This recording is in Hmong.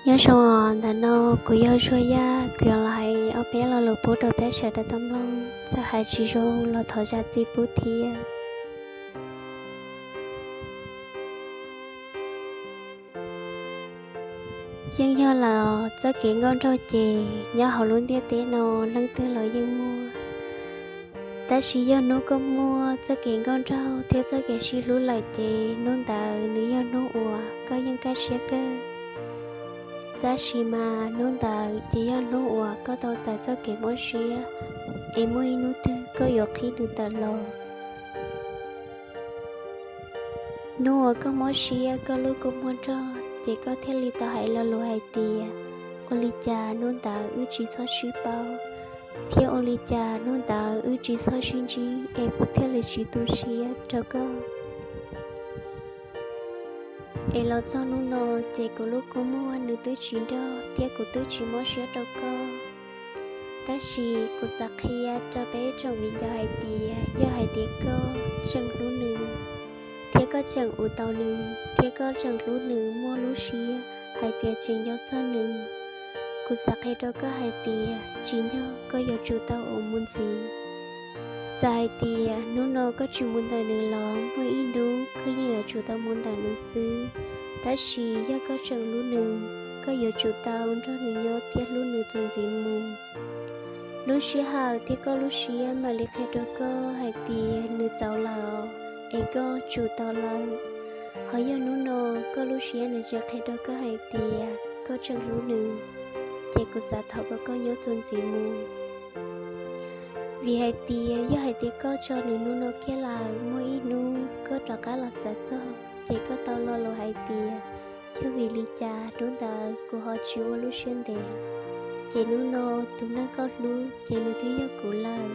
Nyob zoo os, ntawm no kuv yog Zuag Yaj, kuv yuav los hais ob peb lo lus pub rau peb sawv daws tau mloog, txawm hais tsis zoo los thov zam txim pub thiab. Yeej yog lawm, txoj kev nkauj nraug ces nyob hauv lub ntiaj teb no leej twg los yeej muaj. Tab sis yog hnub koj muaj txoj kev nkauj nraug thiab txoj kev sib hlub lawm ces hnub ntawd nws yog hnub uas koj yeej kaj siab kawg. Tab sis mas hnub ntawd ces yog hnub uas koj tau txais txoj kev mob siab, es muaj ib hnub twg koj yuav qhib nws tawm los. Hnub uas koj mob siab koj lub kua muag nrog, ces koj thiaj li tau hais lo lus hais tias, ua li cas hnub ntawd wb tsis txhob sib paub, thiab ua li cas hnub ntawd wb tsis txhob sib ntsib es kuv thiaj li tsis tu siab rau koj. Es los txog hnub no, ces kuv lub kua muag nws twb tsis nrog thiab kuv twb tsis mob siab rau koj. Tab sis kuv xav qhia rau peb tsoom viv ncaus hais tias yog hais tias koj tseem hlub nws, thiab koj tseem ua tau nws, thiab koj tseem hlub nws muaj lub siab hais tias tseem nco txog nws, kuv xav qhia rau koj hais tias tsis nco, koj yuav tsum tau ua mus ntxiv. Txawm hais tias hnub no koj tsis mus ntawm nws los muaj ib hnub koj yeej yuav tsum tau mus ntawm nws xwb. Tab sis yog koj tseem hlub nws, koj yuav tsum tau nrog nws nyob thiab hlub nws txuas ntxiv mus. Lub sij hawm thiab koj lub siab mam li qhia rau koj hais tias nws txaus lawm, es koj tsum tau lawm. Ho yog hnub no koj lub siab nws tseem qhia rau koj hais tias koj tseem hlub nws, ces kuv xav thov kom koj nyob txuas ntxiv mus. Vim hais tias yog hais tias koj tso nws hnub no kiag lawm, muaj ib hnub koj rov qab los xav txog, ces koj tau lo lus hais tias, yog vim li cas hnub ntawd kuv ho tsis ua lub siab ntev, ces hnub no tus neeg koj hlub ces nws twb yog kuv lawm.